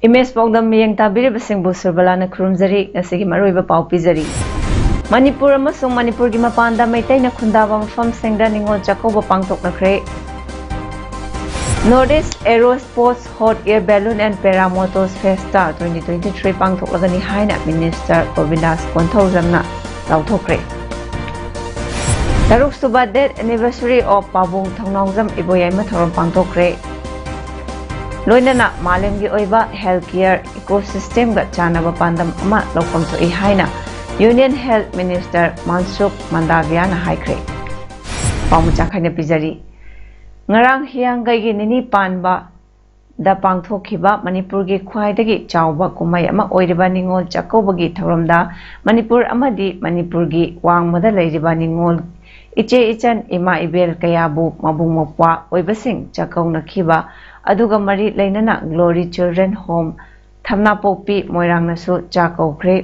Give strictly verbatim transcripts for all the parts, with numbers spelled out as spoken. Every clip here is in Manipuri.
ꯏꯃꯦꯖ ꯄꯥꯎꯗꯝ ꯃꯤꯠꯌꯦꯡ ꯇꯥꯕꯤꯔꯤꯕꯁꯤꯡꯕꯨ ꯁꯨꯔꯕꯂꯥꯅ ꯈꯨꯔꯨꯝꯖꯔꯤ꯫ ꯉꯁꯤꯒꯤ ꯃꯔꯨꯑꯣꯏꯕ ꯄꯥꯎ ꯄꯤꯖꯔꯤ꯫ ꯃꯅꯤꯄꯨꯔ ꯑꯃꯁꯨꯡ ꯃꯅꯤꯄꯨꯔꯒꯤ ꯃꯄꯥꯟꯗ ꯃꯩꯇꯩꯅ ꯈꯨꯟꯗꯥꯕ ꯃꯐꯝꯁꯤꯡꯗ Ningol Chakkouba ꯄꯥꯡꯊꯣꯛꯅꯈ꯭ꯔꯦ꯫ North East Aero Sports Hot Air Balloon and Para Motors Festa twenty twenty-three ꯄꯥꯡꯊꯣꯛꯂꯒꯅꯤ ꯍꯥꯏꯅ ꯃꯤꯅꯤꯁꯇꯔ ꯒꯣꯕꯤꯟꯗꯥꯁ ꯀꯣꯟꯊꯧꯖꯝꯅ ꯂꯥꯎꯊꯣꯛꯈ꯭ꯔꯦ꯫ ꯇꯔꯨꯛ ꯁꯨꯕ Death Anniversary of ꯄꯥꯕꯨꯡ ꯊꯧꯅꯥꯎꯖꯝ ꯏꯕꯣꯌꯥꯏꯃ ꯊꯧꯔꯝ ꯄꯥꯡꯊꯣꯛꯈ꯭ꯔꯦ꯫ ꯂꯣꯏꯅꯅ ꯃꯥꯂꯦꯝꯒꯤ ꯑꯣꯏꯕ health care ecosystem ꯒ ꯆꯥꯟꯅꯕ ꯄꯥꯟꯗꯝ ꯑꯃ ꯂꯧꯐꯝ ꯊꯣꯛꯏ ꯍꯥꯏꯅ Union Health Minister ꯃꯟꯁꯨꯈ ꯃꯟꯗꯥꯚꯤꯌꯥꯅ ꯍꯥꯏꯈ꯭ꯔꯦ꯫ ꯄꯥꯎ ꯃꯆꯥ ꯈꯥꯏꯅ ꯄꯤꯖꯔꯤ꯫ ꯉꯔꯥꯡ ꯍꯤꯌꯥꯡꯒꯩꯒꯤ ꯅꯤꯅꯤ ꯄꯥꯟꯕ ꯗ ꯄꯥꯡꯊꯣꯛꯈꯤꯕ ꯃꯅꯤꯄꯨꯔꯒꯤ ꯈ꯭ꯋꯥꯏꯗꯒꯤ ꯆꯥꯎꯕ ꯀꯨꯝꯍꯩ ꯑꯃ ꯑꯣꯏꯔꯤꯕ ꯅꯤꯉꯣꯜ ꯆꯥꯛꯀꯧꯕꯒꯤ ꯊꯧꯔꯝꯗ ꯃꯅꯤꯄꯨꯔ ꯑꯃꯗꯤ ꯃꯅꯤꯄꯨꯔꯒꯤ ꯋꯥꯡꯃꯗ ꯂꯩꯔꯤꯕ ꯅꯤꯉꯣꯜ ꯏꯆꯦ ꯏꯆꯟ ꯏꯃꯥ ꯏꯕꯦꯜ ꯀꯌꯥꯕꯨ ꯃꯕꯨꯡ ꯃꯧꯄ꯭ꯋꯥ ꯑꯣꯏꯕꯁꯤꯡ ꯆꯥꯛꯀꯧꯅꯈꯤꯕ ꯑꯗꯨꯒ ꯃꯔꯤ ꯂꯩꯅꯅ Glory Children Home ꯊꯝꯅꯥꯄꯣꯛꯄꯤ ꯃꯣꯏꯔꯥꯡꯅꯁꯨ ꯆꯥꯛ ꯀꯧꯈ꯭ꯔꯦ꯫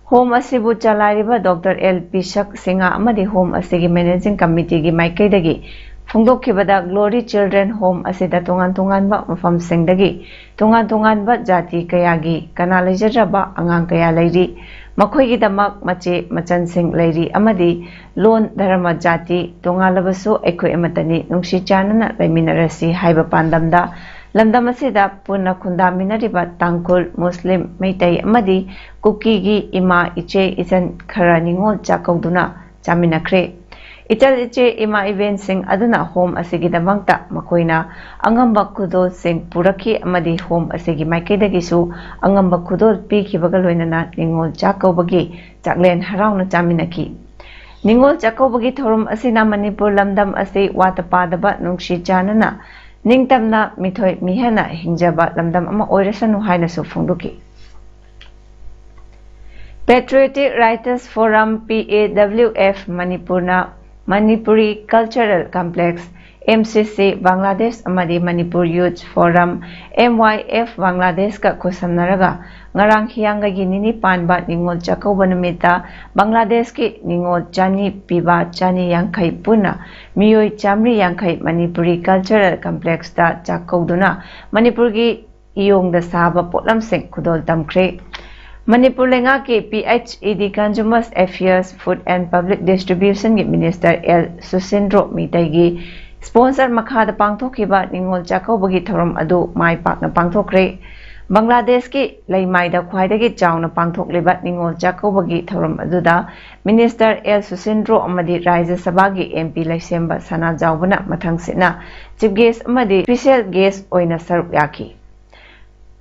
Home ꯑꯁꯤꯕꯨ ꯆꯂꯥꯏꯔꯤꯕ ꯗꯣꯛꯇꯔ ꯑꯦꯜ ꯄꯤꯁꯛ ꯁꯤꯡꯍ ꯑꯃꯗꯤ home ꯑꯁꯤꯒꯤ managing committee ꯒꯤ ꯃꯥꯏꯀꯩꯗꯒꯤ ꯐꯣꯡꯗꯣꯛꯈꯤꯕꯗ, Glory Children Home ꯑꯁꯤꯗ ꯇꯣꯉꯥꯟ ꯇꯣꯉꯥꯟꯕ ꯃꯐꯝꯁꯤꯡꯗꯒꯤ ꯇꯣꯉꯥꯟ ꯇꯣꯉꯥꯟꯕ ꯖꯥꯇꯤ ꯀꯌꯥꯒꯤ ꯀꯅꯥ ꯂꯩꯖꯗ꯭ꯔꯕ ꯑꯉꯥꯡ ꯀꯌꯥ ꯂꯩꯔꯤ꯫ ꯃꯈꯣꯏꯒꯤꯗꯃꯛ ꯃꯆꯦ ꯃꯆꯟꯁꯤꯡ ꯂꯩꯔꯤ ꯑꯃꯗꯤ ꯂꯣꯟ, ꯙꯔꯃ, ꯖꯥꯇꯤ ꯇꯣꯉꯥꯜꯂꯕꯁꯨ ꯑꯩꯈꯣꯏ ꯑꯃꯠꯇꯅꯤ, ꯅꯨꯡꯁꯤ ꯆꯥꯟꯅꯅ ꯂꯩꯃꯤꯟꯅꯔꯁꯤ ꯍꯥꯏꯕ ꯄꯥꯟꯗꯝꯗ ꯂꯝꯗꯝ ꯑꯁꯤꯗ ꯄꯨꯟꯅ ꯈꯨꯟꯗꯥꯃꯤꯟꯅꯔꯤꯕ ꯇꯥꯡꯈꯨꯜ, ꯃꯨꯁꯂꯤꯝ, ꯃꯩꯇꯩ ꯑꯃꯗꯤ ꯀꯨꯀꯤꯒꯤ ꯏꯃꯥ, ꯏꯆꯦ, ꯏꯆꯟ ꯈꯔ ꯅꯤꯉꯣꯜ ꯆꯥꯛꯀꯧꯗꯨꯅ ꯆꯥꯃꯤꯟꯅꯈ꯭ꯔꯦ꯫ ꯏꯆꯜ ꯏꯆꯦ ꯏꯃꯥ ꯏꯕꯦꯟꯁꯤꯡ ꯑꯗꯨꯅ home ꯑꯁꯤꯒꯤꯗꯃꯛꯇ ꯃꯈꯣꯏꯅ ꯑꯉꯝꯕ ꯈꯨꯗꯣꯜꯁꯤꯡ ꯄꯨꯔꯛꯈꯤ ꯑꯃꯗꯤ home ꯑꯁꯤꯒꯤ ꯃꯥꯏꯀꯩꯗꯒꯤꯁꯨ ꯑꯉꯝꯕ ꯈꯨꯗꯣꯜ ꯄꯤꯈꯤꯕꯒ ꯂꯣꯏꯅꯅ ꯅꯤꯉꯣꯜ ꯆꯥꯛꯀꯧꯕꯒꯤ ꯆꯥꯛꯂꯦꯟ ꯍꯔꯥꯎꯅ ꯆꯥꯃꯤꯟꯅꯈꯤ꯫ ꯅꯤꯉꯣꯜ ꯆꯥꯛꯀꯧꯕꯒꯤ ꯊꯧꯔꯝ ꯑꯁꯤꯅ ꯃꯅꯤꯄꯨꯔ ꯂꯝꯗꯝ ꯑꯁꯤ ꯋꯥꯠꯇ ꯄꯥꯗꯕ ꯅꯨꯡꯁꯤ ꯆꯥꯟꯅꯅ ꯅꯤꯡꯇꯝꯅ ꯃꯤꯊꯣꯏ ꯃꯤꯍꯦꯟꯅ ꯍꯤꯡꯖꯕ ꯂꯝꯗꯝ ꯑꯃ ꯑꯣꯏꯔꯁꯅꯨ ꯍꯥꯏꯅꯁꯨ ꯐꯣꯡꯗꯣꯛꯈꯤ꯫ Patriotic Writers Forum, P A W F, ꯃꯅꯤꯄꯨꯔꯅ Manipuri Cultural Complex, M C C, Bangladesh ꯑꯃꯗꯤ Manipur Youth Forum, M Y F, ꯕꯪꯒ꯭ꯂꯥꯗꯦꯁꯀ ꯈꯨꯠꯁꯝꯅꯔꯒ ꯉꯔꯥꯡ ꯍꯤꯌꯥꯡꯒꯩꯒꯤ ꯅꯤꯅꯤ ꯄꯥꯟꯕ ꯅꯤꯉꯣꯜ ꯆꯥꯛꯀꯧꯕ ꯅꯨꯃꯤꯠꯇ ꯕꯪꯒ꯭ꯂꯥꯗꯦꯁꯀꯤ ꯅꯤꯉꯣꯜ ꯆꯅꯤ ꯄꯤꯕ ꯆꯅꯤ ꯌꯥꯡꯈꯩ ꯄꯨꯟꯅ ꯃꯤꯑꯣꯏ ꯆꯥꯃꯔꯤ ꯌꯥꯡꯈꯩ ꯃꯅꯤꯄꯨꯔꯤ Cultural Complexꯇ ꯆꯥꯛꯀꯧꯗꯨꯅ ꯃꯅꯤꯄꯨꯔꯒꯤ ꯏꯌꯣꯡꯗ ꯁꯥꯕ ꯄꯣꯠꯂꯝꯁꯤꯡ ꯈꯨꯗꯣꯜ ꯇꯝꯈ꯭ꯔꯦ꯫ ꯃꯅꯤꯄꯨꯔ ꯂꯩꯉꯥꯛꯀꯤ P H E D, Consumer Affairs, Food and Public Distributionꯒꯤ Minister L ꯁꯨꯁꯤꯟꯗ꯭ꯔꯣ ꯃꯤꯇꯩꯒꯤ sponsor ꯃꯈꯥꯗ ꯄꯥꯡꯊꯣꯛꯈꯤꯕ ꯅꯤꯉꯣꯜ ꯆꯥꯛꯀꯧꯕꯒꯤ ꯊꯧꯔꯝ ꯑꯗꯨ ꯃꯥꯏ ꯄꯥꯛꯅ ꯄꯥꯡꯊꯣꯛꯈ꯭ꯔꯦ꯫ ꯕꯪꯒ꯭ꯂꯥꯗꯦꯁꯀꯤ ꯂꯩꯃꯥꯏꯗ ꯈ꯭ꯋꯥꯏꯗꯒꯤ ꯆꯥꯎꯅ ꯄꯥꯡꯊꯣꯛꯂꯤꯕ ꯅꯤꯉꯣꯜ ꯆꯥꯛꯀꯧꯕꯒꯤ ꯊꯧꯔꯝ ꯑꯗꯨꯗ Minister L ꯁꯨꯁꯤꯟꯗ꯭ꯔꯣ ꯑꯃꯗꯤ ꯔꯥꯖ꯭ꯌ ꯁꯚꯥꯒꯤ M P ꯂꯩꯁꯦꯝꯕ ꯁꯅꯥꯖꯥꯎꯕꯅ ꯃꯊꯪꯁꯤꯠꯅ Chief Guest ꯑꯃꯗꯤ Special Guest ꯑꯣꯏꯅ ꯁꯔꯨꯛ ꯌꯥꯈꯤ꯫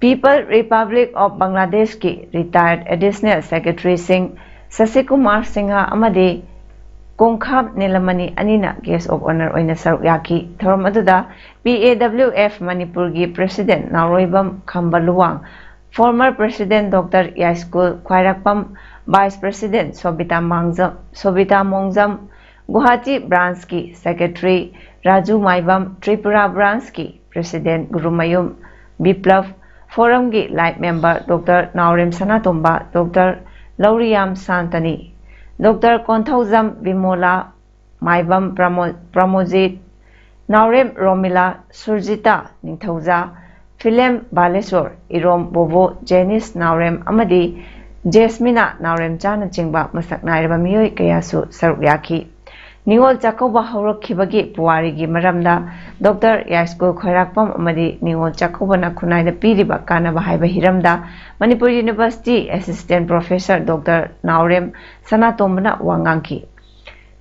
People Republic of ꯕꯪꯒ꯭ꯂꯥꯗꯦꯁꯀꯤ retired Additional Secretaryꯁꯤꯡ ꯁꯁꯤꯀꯨꯃꯥꯔ ꯁꯤꯡꯍ ꯑꯃꯗꯤ ꯀꯣꯡꯈꯥꯝ ꯅꯤꯂꯃꯅꯤ ꯑꯅꯤꯅ Guest of Honour ꯑꯣꯏꯅ ꯁꯔꯨꯛ ꯌꯥꯈꯤ꯫ ꯊꯧꯔꯝ ꯑꯗꯨꯗ P A W F ꯃꯅꯤꯄꯨꯔꯒꯤ President ꯅꯥꯎꯔꯣꯏꯕꯝ ꯈꯝꯕ Luwang, former President Doctor ꯌꯥꯏꯁ꯭ꯀꯨꯜ Khwairakpam, Vice President Sobita Mangjam, Sobita Mongjam, Guwahati Branchꯀꯤ Secretary ꯔꯥꯖꯨ ꯃꯥꯏꯕꯝ, Tripura Branchꯀꯤ President ꯒꯨꯔꯨꯃꯌꯨꯝ ꯕꯤꯄ꯭ꯂꯕ, Forumꯒꯤ Life Member Doctor Naorem Sanatomba, Doctor Louriyam Shantani, Doctor Konthoujam Bimola, Maibam ꯄ꯭ꯔꯃꯣ-, ꯄ꯭ꯔꯃꯣꯖꯤꯠ, ꯅꯥꯎꯔꯦꯝ ꯔꯣꯃꯤꯂꯥ, ꯁꯨꯔꯖꯤꯇꯥ ꯅꯤꯡꯊꯧꯖꯥ, ꯐꯤꯂꯦꯝ ꯕꯥꯂꯦꯁꯣꯔ, ꯏꯔꯣꯝ ꯕꯣꯕꯣ, ꯖꯦꯅꯤꯁ ꯅꯥꯎꯔꯦꯝ ꯑꯃꯗꯤ ꯖꯦꯁꯃꯤꯅꯥ ꯅꯥꯎꯔꯦꯝꯆꯥꯅꯆꯤꯡꯕ ꯃꯁꯛ ꯅꯥꯏꯔꯕ ꯃꯤꯑꯣꯏ ꯀꯌꯥꯁꯨ ꯁꯔꯨꯛ ꯌꯥꯈꯤ꯫ ꯅꯤꯉꯣꯜ ꯆꯥꯛꯀꯧꯕ ꯍꯧꯔꯛꯈꯤꯕꯒꯤ ꯄꯨꯋꯥꯔꯤꯒꯤ ꯃꯔꯝꯗ Doctor ꯌꯥꯏꯁ꯭ꯀꯨꯜ ꯈ꯭ꯋꯥꯏꯔꯥꯛꯄꯝ ꯑꯃꯗꯤ ꯅꯤꯉꯣꯜ ꯆꯥꯛꯀꯧꯕꯅ ꯈꯨꯟꯅꯥꯏꯗ ꯄꯤꯔꯤꯕ ꯀꯥꯟꯅꯕ ꯍꯥꯏꯕ ꯍꯤꯔꯝꯗ Manipur University Assistant Professor Doctor ꯅꯥꯎꯔꯦꯝ ꯁꯅꯥꯇꯣꯝꯕꯅ ꯋꯥ ꯉꯥꯡꯈꯤ꯫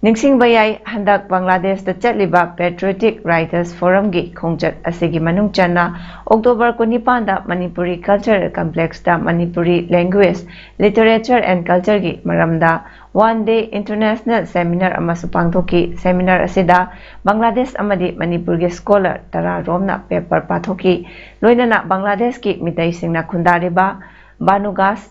ꯅꯤꯡꯁꯤꯡꯕ ꯌꯥꯏ, ꯍꯟꯗꯛ ꯕꯪꯒ꯭ꯂꯥꯗꯦꯁꯇ ꯆꯠꯂꯤꯕ Patriotic Writers Forumꯒꯤ ꯈꯣꯡꯆꯠ ꯑꯁꯤꯒꯤ ꯃꯅꯨꯡ ꯆꯟꯅ October ꯀꯨꯟꯅꯤꯄꯥꯟꯗ Manipuri Cultural Complexꯇ Manipuri Language, Literature and Cultureꯒꯤ ꯃꯔꯝꯗ One Day International Seminar ꯑꯃꯁꯨ ꯄꯥꯡꯊꯣꯛꯈꯤ꯫ Seminar ꯑꯁꯤꯗ ꯕꯪꯒ꯭ꯂꯥꯗꯦꯁ ꯑꯃꯗꯤ ꯃꯅꯤꯄꯨꯔꯒꯤ scholar ꯇꯔꯥ ꯔꯣꯝꯅ paper ꯄꯥꯊꯣꯛꯈꯤ꯫ ꯂꯣꯏꯅꯅ ꯕꯪꯒ꯭ꯂꯥꯗꯦꯁꯀꯤ ꯃꯤꯇꯩꯁꯤꯡꯅ ꯈꯨꯟꯗꯥꯔꯤꯕ ꯕꯥꯅꯨꯒꯥꯁ,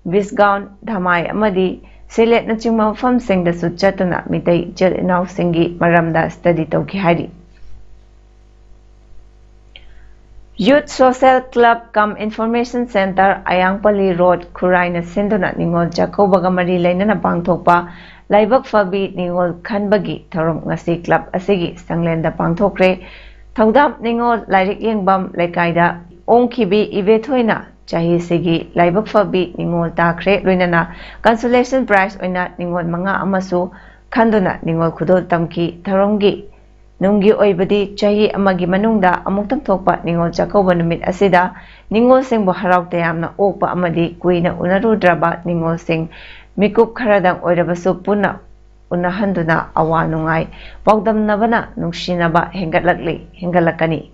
ꯕꯤꯁꯒꯥꯎꯟ, ꯙꯃꯥꯏ ꯑꯃꯗꯤ ꯁꯤꯂꯦꯠꯅꯆꯤꯡꯕ ꯃꯐꯝꯁꯤꯡꯗꯁꯨ ꯆꯠꯇꯨꯅ ꯃꯤꯇꯩ ꯏꯆꯤꯜ ꯏꯅꯥꯎꯁꯤꯡꯒꯤ ꯃꯔꯝꯗ study ꯇꯧꯈꯤ ꯍꯥꯏꯔꯤ꯫ Youth Social Club cum Information Centre, Ayangpalli road, ꯈꯨꯔꯥꯏꯅ ꯁꯤꯟꯗꯨꯅ ꯅꯤꯉꯣꯜ ꯆꯥꯛꯀꯧꯕꯒ ꯃꯔꯤ ꯂꯩꯅꯅ ꯄꯥꯡꯊꯣꯛꯄ ꯂꯥꯏꯕꯛ ꯐꯕꯤ ꯅꯤꯉꯣꯜ ꯈꯟꯕꯒꯤ ꯊꯧꯔꯝ ꯉꯁꯤ club ꯑꯁꯤꯒꯤ ꯁꯪꯂꯦꯟꯗ ꯄꯥꯡꯊꯣꯛꯈ꯭ꯔꯦ꯫ ꯊꯧꯗꯥꯝ ꯅꯤꯉꯣꯜ ꯂꯥꯏꯔꯤꯛ ꯌꯦꯡꯐꯝ ꯂꯩꯀꯥꯏꯗ ꯑꯣꯡꯈꯤꯕꯤ ꯏꯕꯦꯊꯣꯏꯅ ꯆꯍꯤꯁꯤꯒꯤ ꯂꯥꯏꯕꯛ ꯐꯕꯤ ꯅꯤꯉꯣꯜ ꯇꯥꯈ꯭ꯔꯦ꯫ ꯂꯣꯏꯅꯅ consolation prize ꯑꯣꯏꯅ ꯅꯤꯉꯣꯜ ꯃꯉꯥ ꯑꯃꯁꯨ ꯈꯟꯗꯨꯅ ꯅꯤꯉꯣꯜ ꯈꯨꯗꯣꯜ ꯇꯝꯈꯤ꯫ ꯊꯧꯔꯝꯒꯤ ꯅꯨꯡꯒꯤ ꯑꯣꯏꯕꯗꯤ ꯆꯍꯤ ꯑꯃꯒꯤ ꯃꯅꯨꯡꯗ ꯑꯃꯨꯛꯇꯪ ꯊꯣꯛꯄ ꯅꯤꯉꯣꯜ ꯆꯥꯛꯀꯧꯕ ꯅꯨꯃꯤꯠ ꯑꯁꯤꯗ ꯅꯤꯉꯣꯜꯁꯤꯡꯕꯨ ꯍꯔꯥꯎ ꯇꯌꯥꯝꯅ ꯑꯣꯛꯄ ꯑꯃꯗꯤ ꯀꯨꯏꯅ ꯎꯅꯔꯨꯗ꯭ꯔꯕ ꯅꯤꯉꯣꯜꯁꯤꯡ ꯃꯤꯀꯨꯞ ꯈꯔꯗꯪ ꯑꯣꯏꯔꯕꯁꯨ ꯄꯨꯟꯅ ꯎꯅꯍꯟꯗꯨꯅ ꯑꯋꯥ ꯅꯨꯡꯉꯥꯏ ꯄꯥꯎꯗꯝꯅꯕꯅ ꯅꯨꯡꯁꯤꯅꯕ ꯍꯦꯟꯒꯠꯂꯛꯂꯤ, ꯍꯦꯟꯒꯠꯂꯛꯀꯅꯤ꯫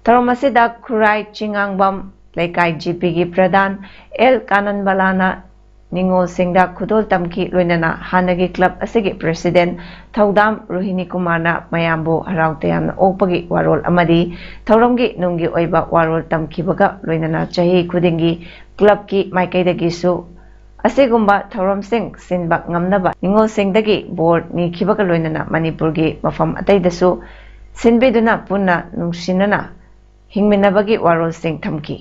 ꯊꯧꯔꯝ ꯑꯁꯤꯗ ꯈꯨꯔꯥꯏ ꯆꯤꯉꯥꯡꯕꯝ ꯂꯩꯀꯥꯏ ꯖꯤꯄꯤꯒꯤ ꯄ꯭ꯔꯙꯥꯟ ꯑꯦꯜ ꯀꯥꯅꯟꯕꯂꯥꯅ ꯅꯤꯉꯣꯜꯁꯤꯡꯗ ꯈꯨꯗꯣꯜ ꯇꯝꯈꯤ꯫ ꯂꯣꯏꯅꯅ ꯍꯥꯟꯅꯒꯤ club ꯑꯁꯤꯒꯤ president ꯊꯧꯗꯥꯝ ꯔꯣꯍꯤꯅꯤ ꯀꯨꯃꯥꯔꯅ ꯃꯌꯥꯝꯕꯨ ꯍꯔꯥꯎ ꯇꯌꯥꯝꯅ ꯑꯣꯛꯄꯒꯤ ꯋꯥꯔꯣꯜ ꯑꯃꯗꯤ ꯊꯧꯔꯝꯒꯤ ꯅꯨꯡꯒꯤ ꯑꯣꯏꯕ ꯋꯥꯔꯣꯜ ꯇꯝꯈꯤꯕꯒ ꯂꯣꯏꯅꯅ ꯆꯍꯤ ꯈꯨꯗꯤꯡꯒꯤ clubꯀꯤ ꯃꯥꯏꯀꯩꯗꯒꯤꯁꯨ ꯑꯁꯤꯒꯨꯝꯕ ꯊꯧꯔꯝꯁꯤꯡ ꯁꯤꯟꯕ ꯉꯝꯅꯕ ꯅꯤꯉꯣꯜꯁꯤꯡꯗꯒꯤ ꯕꯣꯔ ꯅꯤꯈꯤꯕꯒ ꯂꯣꯏꯅꯅ ꯃꯅꯤꯄꯨꯔꯒꯤ ꯃꯐꯝ ꯑꯇꯩꯗꯁꯨ ꯁꯤꯟꯕꯤꯗꯨꯅ ꯄꯨꯟꯅ ꯅꯨꯡꯁꯤꯅꯅ ꯍꯤꯡꯃꯤꯟꯅꯕꯒꯤ ꯋꯥꯔꯣꯜꯁꯤꯡ ꯊꯝꯈꯤ꯫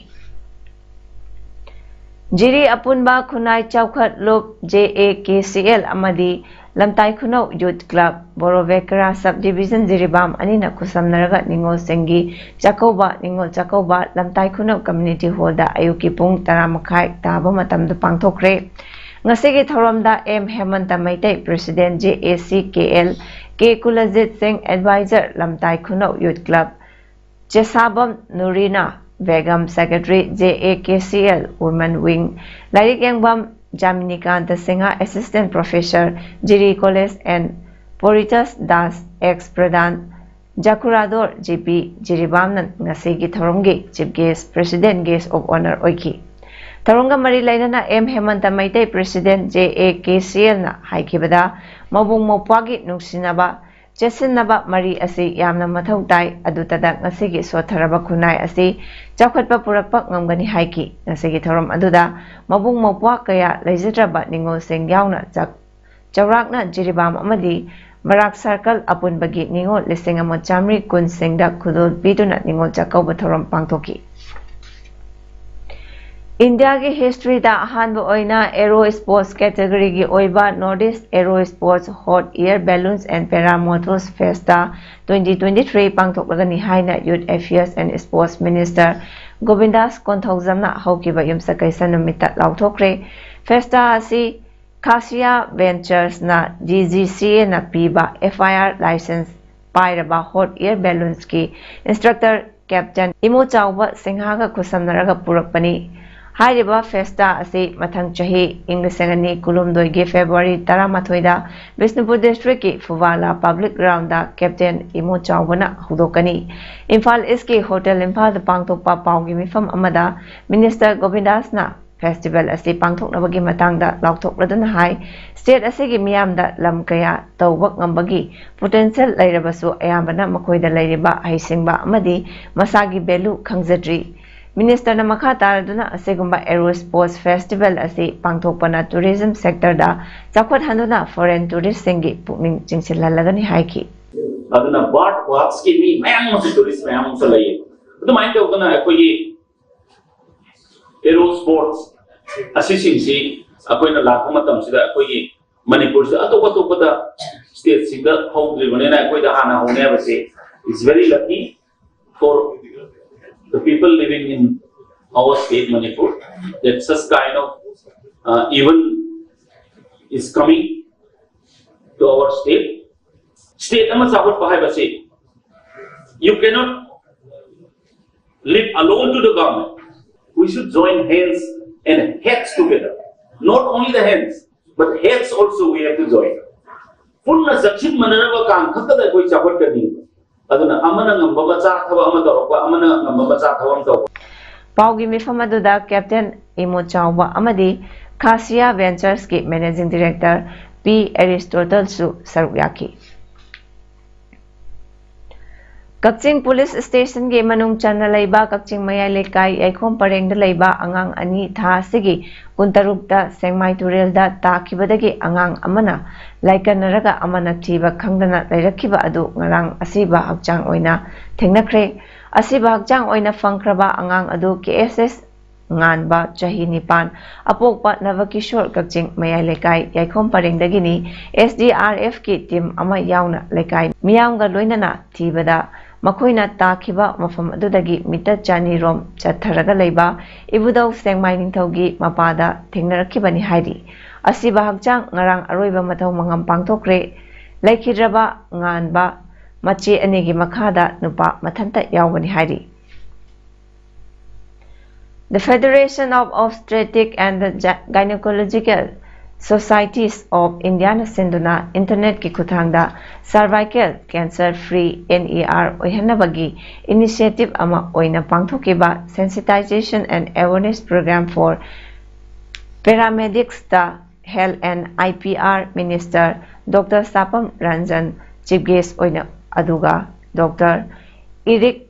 ꯖꯤꯔꯤ ꯑꯄꯨꯟꯕ ꯈꯨꯟꯅꯥꯏ ꯆꯥꯎꯈꯠ ꯂꯨꯞ, JAKCL, ꯑꯃꯗꯤ ꯂꯝꯇꯥꯏ ꯈꯨꯅꯧ Youth Club, ꯕꯣꯔꯣꯕꯦꯀꯔꯥ Sub Division Jiribam ꯑꯅꯤꯅ ꯈꯨꯠꯁꯝꯅꯔꯒ ꯅꯤꯉꯣꯜꯁꯤꯡꯒꯤ ꯆꯥꯛꯀꯧꯕ, ꯅꯤꯉꯣꯜ ꯆꯥꯛꯀꯧꯕ ꯂꯝꯇꯥꯏ ꯈꯨꯅꯧ community hallꯗ ꯑꯌꯨꯛꯀꯤ ꯄꯨꯡ ꯇꯔꯥ ꯃꯈꯥꯏ ꯇꯥꯕ ꯃꯇꯝꯗ ꯄꯥꯡꯊꯣꯛꯈ꯭ꯔꯦ꯫ ꯉꯁꯤꯒꯤ ꯊꯧꯔꯝꯗ M Hemanta Meitei, president JACKL, ꯀꯦ ꯀꯨꯂꯖꯤꯠ ꯁꯤꯡ, advisor ꯂꯝꯇꯥꯏ ꯈꯨꯅꯧ Youth Club, ꯆꯦꯁꯥꯕꯝ ꯅꯨꯔꯤꯅꯥ Begum, secretary JAKCL Women Wing, Lairik Yengpham Jaminikanta Singh, assistant professor, Jiri College, and Paritosh Das, ex pradhan Jakhuradhor, G P, ꯖꯤꯔꯤꯕꯥꯝꯅ ꯉꯁꯤꯒꯤ ꯊꯧꯔꯝꯒꯤ chief guest, president guest of honour ꯑꯣꯏꯈꯤ꯫ ꯊꯧꯔꯝꯒ ꯃꯔꯤ ꯂꯩꯅꯅ M Hemanta Meitei, president, J A K C ꯑꯦꯜꯅ ꯍꯥꯏꯈꯤꯕꯗ, ꯃꯕꯨꯡ ꯃꯧꯄ꯭ꯋꯥꯒꯤ ꯅꯨꯡꯁꯤꯅꯕ, ꯆꯦꯠꯁꯤꯟꯅꯕ ꯃꯔꯤ ꯑꯁꯤ ꯌꯥꯝꯅ ꯃꯊꯧ ꯇꯥꯏ꯫ ꯑꯗꯨꯇꯗ ꯉꯁꯤꯒꯤ ꯁꯣꯠꯊꯔꯕ ꯈꯨꯟꯅꯥꯏ ꯑꯁꯤ ꯆꯥꯎꯈꯠꯄ ꯄꯨꯔꯛꯄ ꯉꯝꯒꯅꯤ ꯍꯥꯏꯈꯤ꯫ ꯉꯁꯤꯒꯤ ꯊꯧꯔꯝ ꯑꯗꯨꯗ ꯃꯕꯨꯡ ꯃꯧꯄ꯭ꯋꯥ ꯀꯌꯥ ꯂꯩꯖꯗ꯭ꯔꯕ ꯅꯤꯉꯣꯜꯁꯤꯡ ꯌꯥꯎꯅ ꯆꯥꯛ ꯆꯥꯎꯔꯥꯛꯅ ꯖꯤꯔꯤꯕꯥꯝ ꯑꯃꯗꯤ ꯕꯔꯥꯛ ꯁꯔꯀꯜ ꯑꯄꯨꯟꯕꯒꯤ ꯅꯤꯉꯣꯜ ꯂꯤꯁꯤꯡ ꯑꯃ ꯆꯥꯃꯔꯤ ꯀꯨꯟꯁꯤꯡꯗ ꯈꯨꯗꯣꯜ ꯄꯤꯗꯨꯅ ꯅꯤꯉꯣꯜ ꯆꯥꯛꯀꯧꯕ ꯊꯧꯔꯝ ꯄꯥꯡꯊꯣꯛꯈꯤ꯫ ꯏꯟꯗꯤꯌꯥꯒꯤ ꯍꯤꯁꯇ꯭ꯔꯤꯗ ꯑꯍꯥꯟꯕ ꯑꯣꯏꯅ ꯑꯦꯔꯣ ꯁ꯭ꯄꯣꯔꯠꯁ ꯀꯦꯇꯦꯒꯣꯔꯤꯒꯤ ꯑꯣꯏꯕ North East Aero Sports Hot Air Balloons and Paramotos Festa twenty twenty three ꯄꯥꯡꯊꯣꯛꯂꯒꯅꯤ ꯍꯥꯏꯅ Youth Affairs and Sports Minister ꯒꯣꯕꯤꯟꯗꯥꯁ ꯀꯣꯟꯊꯧꯖꯝꯅ ꯍꯧꯈꯤꯕ ꯌꯨꯝꯁꯀꯩꯁ ꯅꯨꯃꯤꯠꯇ ꯂꯥꯎꯊꯣꯛꯈ꯭ꯔꯦ꯫ Festa ꯑꯁꯤ ꯈꯥꯁꯤꯌꯥ ꯚꯦꯟꯆꯔꯁꯅ ꯗꯤ ꯖꯤ ꯁꯤ ꯑꯦꯅ ꯄꯤꯕ ꯑꯦꯐ ꯑꯥꯏ ꯑꯥꯔ ꯂꯥꯏꯁꯦꯟꯁ ꯄꯥꯏꯔꯕ ꯍꯣꯠ ꯑꯦꯌꯔ ꯕꯦꯂꯨꯟꯁꯀꯤ ꯏꯟꯁꯇ꯭ꯔꯛꯇꯔ ꯀꯦꯞꯇꯦꯟ ꯏꯃꯣꯆꯥꯎꯕ ꯁꯤꯡꯍꯥꯒ ꯈꯨꯠꯁꯝꯅꯔꯒ ꯄꯨꯔꯛꯄꯅꯤ꯫ ꯍꯥꯏꯔꯤꯕ ꯐꯦꯁꯇꯥ ꯑꯁꯤ ꯃꯊꯪ ꯆꯍꯤ ꯏꯪ ꯂꯤꯁꯤꯡ ꯑꯅꯤ ꯀꯨꯟꯍꯨꯝꯗꯣꯏꯒꯤ ꯐꯦꯕ꯭ꯔꯨꯋꯥꯔꯤ ꯇꯔꯥꯃꯥꯊꯣꯏꯗ ꯕꯤꯁꯅꯨꯄꯨꯔ ꯗꯤꯁꯇ꯭ꯔꯤꯛꯀꯤ ꯐꯨꯕꯥꯂꯥ ꯄꯕ꯭ꯂꯤꯛ ꯒ꯭ꯔꯥꯎꯟꯗ ꯀꯦꯞꯇꯦꯟ ꯏꯃꯣꯆꯥꯎꯕꯅ ꯍꯧꯗꯣꯛꯀꯅꯤ꯫ ꯏꯝꯐꯥꯜ ꯏꯁꯀꯤ ꯍꯣꯇꯦꯜ ꯏꯝꯐꯥꯜꯗ ꯄꯥꯡꯊꯣꯛꯄ ꯄꯥꯎꯒꯤ ꯃꯤꯐꯝ ꯑꯃꯗ ꯃꯤꯅꯤꯁꯇꯔ ꯒꯣꯕꯤꯟꯗꯥꯁꯅ ꯐꯦꯁꯇꯤꯚꯦꯜ ꯑꯁꯤ ꯄꯥꯡꯊꯣꯛꯅꯕꯒꯤ ꯃꯇꯥꯡꯗ ꯂꯥꯎꯊꯣꯛꯂꯗꯨꯅ ꯍꯥꯏ, ꯁ꯭ꯇꯦꯠ ꯑꯁꯤꯒꯤ ꯃꯤꯌꯥꯝꯗ ꯂꯝ ꯀꯌꯥ ꯇꯧꯕ ꯉꯝꯕꯒꯤ ꯄꯣꯇꯦꯟꯁꯤꯌꯦꯜ ꯂꯩꯔꯕꯁꯨ ꯑꯌꯥꯝꯕꯅ ꯃꯈꯣꯏꯗ ꯂꯩꯔꯤꯕ ꯍꯩꯁꯤꯡꯕ ꯑꯃꯗꯤ ꯃꯁꯥꯒꯤ ꯚꯦꯂꯨ ꯈꯪꯖꯗ꯭ꯔꯤ꯫ ꯃꯤꯅꯤꯁꯇꯔꯅ ꯃꯈꯥ ꯇꯥꯔꯗꯨꯅ ꯑꯁꯤꯒꯨꯝꯕ ꯑꯦꯔꯣ ꯁ꯭ꯄꯣꯔꯠꯁ ꯐꯦꯁꯇꯤꯚꯦꯜ ꯑꯁꯤ ꯄꯥꯡꯊꯣꯛꯄꯅ ꯇꯨꯔꯤꯖꯝ ꯁꯦꯛꯇꯔꯗ ꯆꯥꯎꯈꯠꯍꯟꯗꯨꯅ ꯐꯣꯔꯦꯟ ꯇꯨꯔꯤꯁꯁꯤꯡꯒꯤ ꯄꯨꯛꯅꯤꯡ ꯆꯤꯡꯁꯤꯜꯍꯜꯂꯒꯅꯤ ꯍꯥꯏꯈꯤ꯫ ꯑꯗꯨꯅ ꯕꯥꯔꯠ ꯋꯥꯛꯁꯀꯤ ꯃꯤ ꯃꯌꯥꯝ ꯑꯃꯁꯨ, ꯇꯨꯔꯤꯁ ꯃꯌꯥꯝ ꯑꯃꯁꯨ ꯂꯩꯌꯦ꯫ ꯑꯗꯨꯃꯥꯏꯅ ꯇꯧꯗꯅ ꯑꯩꯈꯣꯏꯒꯤ ꯑꯦꯔꯣ ꯁ꯭ꯄꯣꯔꯠꯁ ꯑꯁꯤꯁꯤꯡꯁꯤ ꯑꯩꯈꯣꯏꯅ ꯂꯥꯛꯄ ꯃꯇꯝꯁꯤꯗ ꯑꯩꯈꯣꯏꯒꯤ ꯃꯅꯤꯄꯨꯔꯁꯤꯗ ꯑꯇꯣꯞ ꯑꯇꯣꯞꯄꯗ ꯁ꯭ꯇꯦꯠꯁꯤꯡꯗ ꯍꯧꯗ꯭ꯔꯤꯕꯅꯤꯅ ꯑꯩꯈꯣꯏꯗ ꯍꯥꯟꯅ ꯍꯧꯅꯤ ꯍꯥꯏꯕꯁꯤ is very lucky for the people living in our state Manipur that such kind of uh, event is coming to our state. State ꯑꯃ ꯆꯥꯎꯈꯠꯄ ꯍꯥꯏꯕꯁꯤ you cannot leave alone to the government. We should join hands and heads together. Not only the hands, but heads also we have to join. ꯄꯨꯟꯅ ꯆꯠꯁꯤꯟꯃꯤꯟꯅꯔꯕ ꯀꯥꯟ ꯈꯛꯇꯗ ꯑꯩꯈꯣꯏ ꯆꯥꯎꯈꯠꯀꯅꯤ꯫ ꯑꯗꯨꯅ ꯑꯃꯅ ꯉꯝꯕ ꯃꯆꯥ ꯊꯕꯛ ꯑꯃ ꯇꯧꯔꯛꯄ, ꯑꯃꯅ ꯉꯝꯕ ꯃꯆꯥ ꯊꯕꯛ ꯑꯃ ꯇꯧꯕ꯫ ꯄꯥꯎꯒꯤ ꯃꯤꯐꯝ ꯑꯗꯨꯗ ꯀꯦꯞꯇꯦꯟ ꯏꯃꯣ ꯆꯥꯎꯕ ꯑꯃꯗꯤ ꯈꯥꯁꯤꯌꯥ ꯚꯦꯟꯆꯔꯁꯀꯤ ꯃꯦꯅꯦꯖꯤꯡ ꯗꯤꯔꯦꯛꯇꯔ ꯄꯤ ꯑꯦꯔꯤꯁꯇꯣꯇꯜꯁꯨ ꯁꯔꯨꯛ ꯌꯥꯈꯤ꯫ ꯀꯛꯆꯤꯡ ꯄꯨꯂꯤꯁ ꯁ꯭ꯇꯦꯁꯟꯒꯤ ꯃꯅꯨꯡ ꯆꯟꯅ ꯂꯩꯕ ꯀꯛꯆꯤꯡ ꯃꯌꯥꯏ ꯂꯩꯀꯥꯏ ꯌꯥꯏꯈꯣꯝ ꯄꯔꯦꯡꯗ ꯂꯩꯕ ꯑꯉꯥꯡ ꯑꯅꯤ ꯊꯥ ꯑꯁꯤꯒꯤ ꯀꯨꯟꯇꯔꯨꯛꯇ ꯁꯦꯡꯃꯥꯏ ꯇꯨꯔꯦꯜꯗ ꯇꯥꯈꯤꯕꯗꯒꯤ ꯑꯉꯥꯡ ꯑꯃꯅ ꯂꯥꯏꯀꯠꯅꯔꯒ ꯑꯃꯅ ꯊꯤꯕ ꯈꯪꯗꯅ ꯂꯩꯔꯛꯈꯤꯕ ꯑꯗꯨ ꯉꯔꯥꯡ ꯑꯁꯤꯕ ꯍꯛꯆꯥꯡ ꯑꯣꯏꯅ ꯊꯦꯡꯅꯈ꯭ꯔꯦ꯫ ꯑꯁꯤꯕ ꯍꯛꯆꯥꯡ ꯑꯣꯏꯅ ꯐꯪꯈ꯭ꯔꯕ ꯑꯉꯥꯡ ꯑꯗꯨ ꯀꯦ ꯑꯦꯁ ꯑꯦꯁ ꯉꯥꯟꯕ, ꯆꯍꯤ ꯅꯤꯄꯥꯟ, ꯑꯄꯣꯛꯄ ꯅꯕꯀꯤꯁꯣꯔ, ꯀꯛꯆꯤꯡ ꯃꯌꯥꯏ ꯂꯩꯀꯥꯏ ꯌꯥꯏꯈꯣꯝ ꯄꯔꯦꯡꯗꯒꯤꯅꯤ꯫ ꯑꯦꯁ ꯗꯤ ꯑꯥꯔ ꯑꯦꯐꯀꯤ ꯇꯤꯝ ꯑꯃ ꯌꯥꯎꯅ ꯂꯩꯀꯥꯏ ꯃꯤꯌꯥꯝꯒ ꯂꯣꯏꯅꯅ ꯊꯤꯕꯗ ꯃꯈꯣꯏꯅ ꯇꯥꯈꯤꯕ ꯃꯐꯝ ꯑꯗꯨꯗꯒꯤ ꯃꯤꯇꯔ ꯆꯅꯤ ꯔꯣꯝ ꯆꯠꯊꯔꯒ ꯂꯩꯕ ꯏꯕꯨꯙꯧ ꯁꯦꯡꯃꯥꯏ ꯅꯤꯡꯊꯧꯒꯤ ꯃꯄꯥꯗ ꯊꯦꯡꯅꯔꯛꯈꯤꯕꯅꯤ ꯍꯥꯏꯔꯤ꯫ ꯑꯁꯤꯕ ꯍꯛꯆꯥꯡ ꯉꯔꯥꯡ ꯑꯔꯣꯏꯕ ꯃꯊꯧ ꯃꯉꯝ ꯄꯥꯡꯊꯣꯛꯈ꯭ꯔꯦ꯫ ꯂꯩꯈꯤꯗ꯭ꯔꯕ ꯉꯥꯟꯕ ꯃꯆꯦ ꯑꯅꯤꯒꯤ ꯃꯈꯥꯗ ꯅꯨꯄꯥ ꯃꯊꯟꯇ ꯌꯥꯎꯕꯅꯤ ꯍꯥꯏꯔꯤ꯫ The Federation of Obstetric and the Gy- Gynecological Societies of Indiaꯅ ꯁꯤꯟꯗꯨꯅ ꯏꯟꯇꯔꯅꯦꯠꯀꯤ ꯈꯨꯠꯊꯥꯡꯗ Cervical Cancer Free, N E R, ꯑꯣꯏꯍꯟꯅꯕꯒꯤ initiative ꯑꯃ ꯑꯣꯏꯅ ꯄꯥꯡꯊꯣꯛꯈꯤꯕ Sensitization and Awareness Program for Paramedics, the Health and I P R Minister Doctor Sapam Ranjan chief guest ꯑꯣꯏꯅ, ꯑꯗꯨꯒ Doctor Eric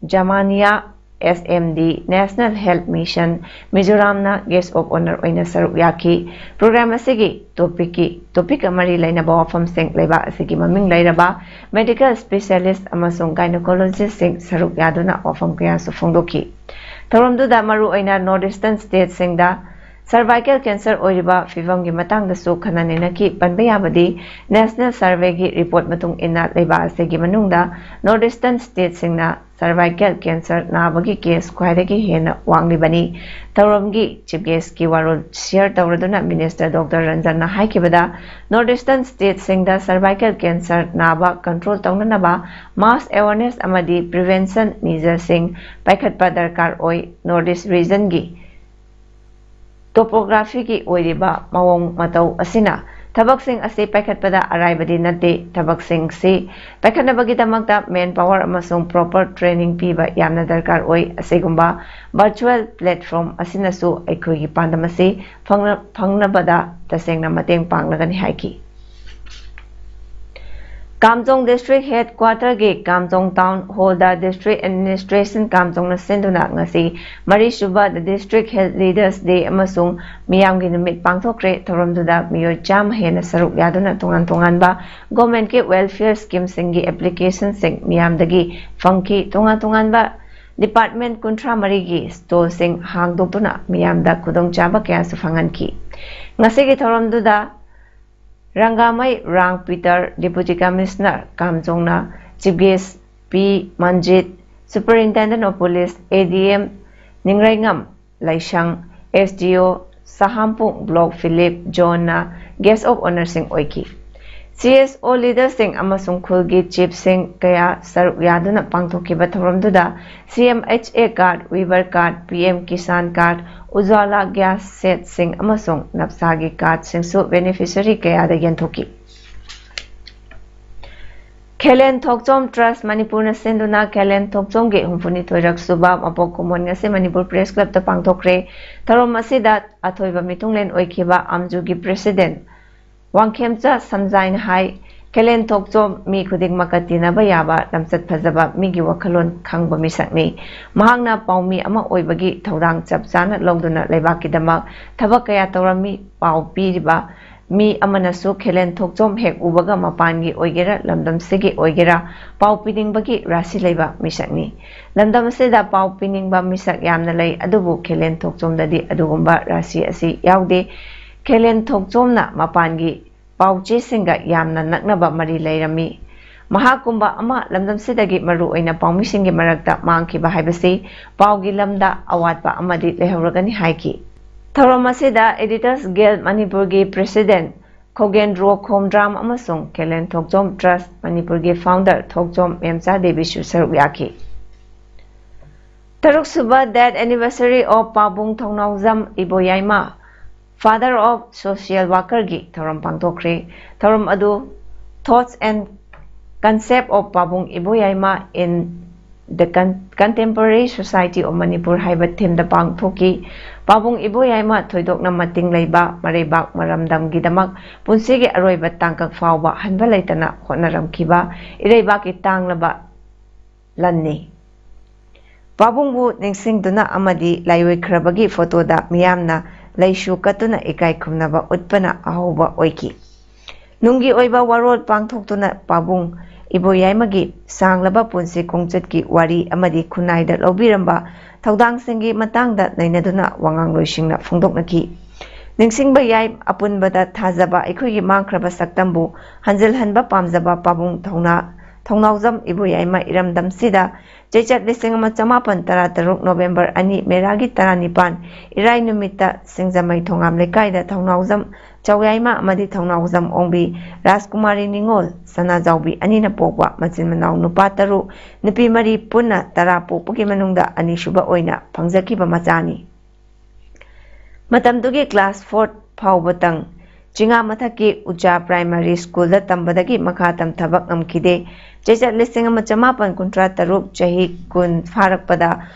Jamania, S M D, National Health Mission, ꯃꯤꯖꯣꯔꯥꯝꯅ guest of honour ꯑꯣꯏꯅ ꯁꯔꯨꯛ ꯌꯥꯈꯤ꯫ Program ꯑꯁꯤꯒꯤ topicꯀꯤ, topicꯀ ꯃꯔꯤ ꯂꯩꯅꯕ ꯋꯥꯐꯝꯁꯤꯡ, ꯂꯩꯕꯥꯛ ꯑꯁꯤꯒꯤ ꯃꯃꯤꯡ ꯂꯩꯔꯕ medical specialist ꯑꯃꯁꯨꯡ gynecologistꯁꯤꯡ ꯁꯔꯨꯛ ꯌꯥꯗꯨꯅ ꯋꯥꯐꯝ ꯀꯌꯥꯁꯨ ꯐꯣꯡꯗꯣꯛꯈꯤ꯫ ꯊꯧꯔꯝꯗꯨꯗ ꯃꯔꯨꯑꯣꯏꯅ North Eastern stateꯁꯤꯡꯗ cervical cancer ꯑꯣꯏꯔꯤꯕ ꯐꯤꯕꯝꯒꯤ ꯃꯇꯥꯡꯗꯁꯨ ꯈꯟꯅ ꯅꯩꯅꯈꯤ꯫ ꯄꯟꯕ ꯌꯥꯕꯗꯤ, National Surveyꯒꯤ report ꯃꯇꯨꯡ ꯏꯟꯅ ꯂꯩꯕꯥꯛ ꯑꯁꯤꯒꯤ ꯃꯅꯨꯡꯗ North Eastern stateꯁꯤꯡꯅ cervical cancer ꯅꯥꯕꯒꯤ case ꯈ꯭ꯋꯥꯏꯗꯒꯤ ꯍꯦꯟꯅ ꯋꯥꯡꯂꯤꯕꯅꯤ꯫ ꯊꯧꯔꯝꯒꯤ chief guestꯀꯤ ꯋꯥꯔꯣꯜ share ꯇꯧꯔꯗꯨꯅ Minister Doctor ꯔꯟꯖꯟꯅ ꯍꯥꯏꯈꯤꯕꯗ, North Eastern stateꯁꯤꯡꯗ cervical cancer ꯅꯥꯕ control ꯇꯧꯅꯅꯕ mass awareness ꯑꯃꯗꯤ prevention measuresꯁꯤꯡ ꯄꯥꯏꯈꯠꯄ ꯗꯔꯀꯥꯔ ꯑꯣꯏ꯫ North East regionꯒꯤ topographyꯒꯤ ꯑꯣꯏꯔꯤꯕ ꯃꯑꯣꯡ ꯃꯇꯧ ꯑꯁꯤꯅ ꯊꯕꯛꯁꯤꯡ ꯑꯁꯤ ꯄꯥꯏꯈꯠꯄꯗ ꯑꯔꯥꯏꯕꯗꯤ ꯅꯠꯇꯦ꯫ ꯊꯕꯛꯁꯤꯡꯁꯤ ꯄꯥꯏꯈꯠꯅꯕꯒꯤꯗꯃꯛꯇ manpower ꯑꯃꯁꯨꯡ proper training ꯄꯤꯕ ꯌꯥꯝꯅ ꯗꯔꯀꯥꯔ ꯑꯣꯏ꯫ ꯑꯁꯤꯒꯨꯝꯕ virtual platform ꯑꯁꯤꯅꯁꯨ ꯑꯩꯈꯣꯏꯒꯤ ꯄꯥꯟꯗꯝ ꯑꯁꯤ ꯐꯪꯅ-, ꯐꯪꯅꯕꯗ ꯇꯁꯦꯡꯅ ꯃꯇꯦꯡ ꯄꯥꯡꯂꯒꯅꯤ ꯍꯥꯏꯈꯤ꯫ ꯀꯥꯝꯖꯣꯡ district headquarter ꯒꯤ ꯀꯥꯝꯖꯣꯡ town hall ꯗ district administration ꯀꯥꯝꯖꯣꯡꯅ ꯁꯤꯟꯗꯨꯅ ꯉꯁꯤ ꯃꯔꯤꯁꯨꯕ The District Health Leaders Day ꯑꯃꯁꯨꯡ ꯃꯤꯌꯥꯝꯒꯤ ꯅꯨꯃꯤꯠ ꯄꯥꯡꯊꯣꯛꯈ꯭ꯔꯦ꯫ ꯊꯧꯔꯝꯗꯨꯗ ꯃꯤꯑꯣꯏ ꯆꯥꯝꯃ ꯍꯦꯟꯅ ꯁꯔꯨꯛ ꯌꯥꯗꯨꯅ ꯇꯣꯉꯥꯟ ꯇꯣꯉꯥꯟꯕ government ꯀꯤ welfare scheme ꯁꯤꯡꯒꯤ application ꯁꯤꯡ ꯃꯤꯌꯥꯝꯗꯒꯤ ꯐꯪꯈꯤ꯫ ꯇꯣꯉꯥꯟ ꯇꯣꯉꯥꯟꯕ department ꯀꯨꯟꯊ꯭ꯔꯥ ꯃꯔꯤꯒꯤ stall ꯁꯤꯡ ꯍꯥꯡꯗꯣꯛꯇꯨꯅ ꯃꯤꯌꯥꯝꯗ ꯈꯨꯗꯣꯡꯆꯥꯕ ꯀꯌꯥꯁꯨ ꯐꯪꯍꯟꯈꯤ꯫ ꯉꯁꯤꯒꯤ ꯊꯧꯔꯝꯗꯨꯗ Rangamei Rang Peter, Deputy Commissioner ꯀꯥꯝꯖꯣꯡꯅ chief guest, P Manjit, Superintendent of Police, A D M Ningreingam Leishang, S D O Sahampung Block Philip ꯖꯣꯟꯅ guest of honour ꯁꯤꯡ ꯑꯣꯏꯈꯤ꯫ C S O leader ꯁꯤꯡ ꯑꯃꯁꯨꯡ ꯈꯨꯜꯒꯤ chief ꯁꯤꯡ ꯀꯌꯥ ꯁꯔꯨꯛ ꯌꯥꯗꯨꯅ ꯄꯥꯡꯊꯣꯛꯈꯤꯕ ꯊꯧꯔꯝꯗꯨꯗ C M H A card, weaver card, P M Kisan card, Ujjwala gas set ꯁꯤꯡ ꯑꯃꯁꯨꯡ ꯅꯞꯁꯥꯒꯤ card ꯁꯤꯡꯁꯨ beneficiary ꯀꯌꯥꯗ ꯌꯦꯟꯊꯣꯛꯈꯤ꯫ ꯈꯦꯂꯦꯟ ꯊꯣꯛꯆꯣꯝ Trust ꯃꯅꯤꯄꯨꯔꯅ ꯁꯤꯟꯗꯨꯅ ꯈꯦꯂꯦꯟ ꯊꯣꯛꯆꯣꯝꯒꯤ ꯍꯨꯝꯐꯨꯅꯤꯊꯣꯏꯔꯛ ꯁꯨꯕ ꯃꯄꯣꯛ ꯀꯨꯝꯑꯣꯟ ꯉꯁꯤ ꯃꯅꯤꯄꯨꯔ Press Club ꯇ ꯄꯥꯡꯊꯣꯛꯈ꯭ꯔꯦ꯫ ꯊꯧꯔꯝ ꯑꯁꯤꯗ ꯑꯊꯣꯏꯕ ꯃꯤꯊꯨꯡꯂꯦꯟ ꯑꯣꯏꯈꯤꯕ ꯑꯝꯖꯨꯒꯤ President ꯋꯥꯡꯈꯦꯝꯆꯥ ꯁꯝꯖꯥꯏꯅ ꯍꯥꯏ, ꯈꯦꯂꯦꯟ ꯊꯣꯛꯆꯣꯝ ꯃꯤ ꯈꯨꯗꯤꯡꯃꯛꯀ ꯇꯤꯟꯅꯕ ꯌꯥꯕ, ꯂꯝꯆꯠ ꯐꯖꯕ, ꯃꯤꯒꯤ ꯋꯥꯈꯜꯂꯣꯟ ꯈꯪꯕ ꯃꯤꯁꯛꯅꯤ꯫ ꯃꯍꯥꯛꯅ ꯄꯥꯎꯃꯤ ꯑꯃ ꯑꯣꯏꯕꯒꯤ ꯊꯧꯗꯥꯡ ꯆꯞ ꯆꯥꯅ ꯂꯧꯗꯨꯅ ꯂꯩꯕꯥꯛꯀꯤꯗꯃꯛ ꯊꯕꯛ ꯀꯌꯥ ꯇꯧꯔꯝꯃꯤ꯫ ꯄꯥꯎ ꯄꯤꯔꯤꯕ ꯃꯤ ꯑꯃꯅꯁꯨ ꯈꯦꯂꯦꯟ ꯊꯣꯛꯆꯣꯝ ꯍꯦꯛ ꯎꯕꯒ ꯃꯄꯥꯟꯒꯤ ꯑꯣꯏꯒꯦꯔꯥ, ꯂꯝꯗꯝꯁꯤꯒꯤ ꯑꯣꯏꯒꯦꯔꯥ, ꯄꯥꯎ ꯄꯤꯅꯤꯡꯕꯒꯤ ꯔꯥꯁꯤ ꯂꯩꯕ ꯃꯤꯁꯛꯅꯤ꯫ ꯂꯝꯗꯝ ꯑꯁꯤꯗ ꯄꯥꯎ ꯄꯤꯅꯤꯡꯕ ꯃꯤꯁꯛ ꯌꯥꯝꯅ ꯂꯩ, ꯑꯗꯨꯕꯨ ꯈꯦꯂꯦꯟ ꯊꯣꯛꯆꯣꯝꯗꯗꯤ ꯑꯗꯨꯒꯨꯝꯕ ꯔꯥꯁꯤ ꯑꯁꯤ ꯌꯥꯎꯗꯦ꯫ ꯈꯦꯂꯦꯟ ꯊꯣꯛꯆꯣꯝꯅ ꯃꯄꯥꯟꯒꯤ ꯄꯥꯎꯆꯦꯁꯤꯡꯒ ꯌꯥꯝꯅ ꯅꯛꯅꯕ ꯃꯔꯤ ꯂꯩꯔꯝꯃꯤ꯫ ꯃꯍꯥꯛꯀꯨꯝꯕ ꯑꯃ ꯂꯝꯗꯝꯁꯤꯗꯒꯤ ꯃꯔꯨꯑꯣꯏꯅ ꯄꯥꯎꯃꯤꯁꯤꯡꯒꯤ ꯃꯔꯛꯇ ꯃꯥꯡꯈꯤꯕ ꯍꯥꯏꯕꯁꯤ ꯄꯥꯎꯒꯤ ꯂꯝꯗ ꯑꯋꯥꯠꯄ ꯑꯃꯗꯤ ꯂꯩꯍꯧꯔꯒꯅꯤ ꯍꯥꯏꯈꯤ꯫ ꯊꯧꯔꯝ ꯑꯁꯤꯗ Editors Guild ꯃꯅꯤꯄꯨꯔꯒꯤ President ꯈꯣꯒꯦꯟꯗ꯭ꯔꯣ ꯈꯣꯝꯗ꯭ꯔꯥꯝ ꯑꯃꯁꯨꯡ ꯈꯦꯂꯦꯟ ꯊꯣꯛꯆꯣꯝ Trust ꯃꯅꯤꯄꯨꯔꯒꯤ founder ꯊꯣꯛꯆꯣꯝ ꯃꯦꯝꯆꯥ ꯗꯦꯕꯤꯁꯨ ꯁꯔꯨꯛ ꯌꯥꯈꯤ꯫ ꯇꯔꯨꯛꯁꯨꯕ Death Anniversary of ꯄꯥꯕꯨꯡ ꯊꯧꯅꯥꯎꯖꯝ ꯏꯕꯣꯌꯥꯏꯃ Father of Social Workerꯒꯤ ꯊꯧꯔꯝ ꯄꯥꯡꯊꯣꯛꯈ꯭ꯔꯦ꯫ ꯊꯧꯔꯝ ꯑꯗꯨ Thoughts and Concept of ꯄꯥꯕꯨꯡ ꯏꯕꯣꯌꯥꯏꯃ in the Con- Contemporary Society of Manipur ꯍꯥꯏꯕ themeꯗ ꯄꯥꯡꯊꯣꯛꯈꯤ꯫ ꯄꯥꯕꯨꯡ ꯏꯕꯣꯌꯥꯏꯃ ꯊꯣꯏꯗꯣꯛꯅ ꯃꯇꯤꯡ ꯂꯩꯕ ꯃꯔꯩꯕꯥꯛ ꯃꯔꯝꯗꯝꯒꯤꯗꯃꯛ ꯄꯨꯟꯁꯤꯒꯤ ꯑꯔꯣꯏꯕ ꯇꯥꯡꯀꯛ ꯐꯥꯎꯕ ꯍꯟꯕ ꯂꯩꯇꯅ ꯍꯣꯠꯅꯔꯝꯈꯤꯕ ꯏꯔꯩꯕꯥꯛꯀꯤ ꯇꯥꯡꯂꯕ ꯂꯟꯅꯤ꯫ ꯄꯥꯕꯨꯡꯕꯨ ꯅꯤꯡꯁꯤꯡꯗꯨꯅ ꯑꯃꯗꯤ ꯂꯥꯏꯑꯣꯏꯈ꯭ꯔꯕꯒꯤ ꯐꯣꯇꯣꯗ ꯃꯤꯌꯥꯝꯅ ꯂꯩꯁꯨ ꯀꯠꯇꯨꯅ ꯏꯀꯥꯏ ꯈꯨꯝꯅꯕ ꯎꯠꯄꯅ ꯑꯍꯧꯕ ꯑꯣꯏꯈꯤ꯫ ꯅꯨꯡꯒꯤ ꯑꯣꯏꯕ ꯋꯥꯔꯣꯜ ꯄꯥꯡꯊꯣꯛꯇꯨꯅ ꯄꯥꯕꯨꯡ ꯏꯕꯣꯌꯥꯏꯃꯒꯤ ꯁꯥꯡꯂꯕ ꯄꯨꯟꯁꯤ ꯈꯣꯡꯆꯠꯀꯤ ꯋꯥꯔꯤ ꯑꯃꯗꯤ ꯈꯨꯟꯅꯥꯏꯗ ꯂꯧꯕꯤꯔꯝꯕ ꯊꯧꯗꯥꯡꯁꯤꯡꯒꯤ ꯃꯇꯥꯡꯗ ꯅꯩꯅꯗꯨꯅ ꯋꯥꯉꯥꯡꯂꯣꯏꯁꯤꯡꯅ ꯐꯣꯡꯗꯣꯛꯅꯈꯤ꯫ ꯅꯤꯡꯁꯤꯡꯕ ꯌꯥꯏ, ꯑꯄꯨꯟꯕꯗ ꯊꯥꯖꯕ ꯑꯩꯈꯣꯏꯒꯤ ꯃꯥꯡꯈ꯭ꯔꯕ ꯁꯛꯇꯝꯕꯨ ꯍꯟꯖꯤꯜꯍꯟꯕ ꯄꯥꯝꯖꯕ ꯄꯥꯕꯨꯡ ꯊꯧꯅꯥ ꯊꯧꯅꯥꯎꯖꯝ ꯏꯕꯣꯌꯥꯏꯃ ꯏꯔꯝꯗꯝꯁꯤꯗ ꯆꯩꯆꯠ ꯂꯤꯁꯤꯡ ꯑꯃ ꯆꯃꯥꯄꯟ ꯇꯔꯥ ꯇꯔꯨꯛ November ꯑꯅꯤ, ꯃꯦꯔꯥꯒꯤ ꯇꯔꯥꯅꯤꯄꯥꯟ, ꯏꯔꯥꯏ ꯅꯨꯃꯤꯠꯇ ꯁꯤꯡꯖꯃꯩ ꯊꯣꯉꯥꯝ ꯂꯩꯀꯥꯏꯗ ꯊꯧꯅꯥꯎꯖꯝ ꯆꯥꯎꯌꯥꯏꯃ ꯑꯃꯗꯤ ꯊꯧꯅꯥꯎꯖꯝ ꯑꯣꯡꯕꯤ ꯔꯥꯖꯀꯨꯃꯥꯔꯤ ꯅꯤꯉꯣꯜ ꯁꯅꯥꯖꯥꯎꯕꯤ ꯑꯅꯤꯅ ꯄꯣꯛꯄ ꯃꯆꯤꯟ ꯃꯅꯥꯎ ꯅꯨꯄꯥ ꯇꯔꯨꯛ, ꯅꯨꯄꯤ ꯃꯔꯤ ꯄꯨꯟꯅ ꯇꯔꯥ ꯄꯣꯛꯄꯒꯤ ꯃꯅꯨꯡꯗ ꯑꯅꯤꯁꯨꯕ ꯑꯣꯏꯅ ꯐꯪꯖꯈꯤꯕ ꯃꯆꯥꯅꯤ꯫ ꯃꯇꯝꯗꯨꯒꯤ class four ꯐꯥꯎꯕꯇꯪ ꯆꯤꯉꯥ ꯃꯊꯛꯀꯤ ꯎꯆꯥ Primary Schoolꯗ ꯇꯝꯕꯗꯒꯤ ꯃꯈꯥ ꯇꯝꯊꯕ ꯉꯝꯈꯤꯗꯦ꯫ ꯆꯩꯆꯠ ꯂꯤꯁꯤꯡ ꯑꯃ ꯆꯃꯥꯄꯟ ꯀꯨꯟꯊ꯭ꯔꯥ ꯇꯔꯨꯛ, ꯆꯍꯤ ꯀꯨꯟ ꯐꯥꯔꯛꯄꯗ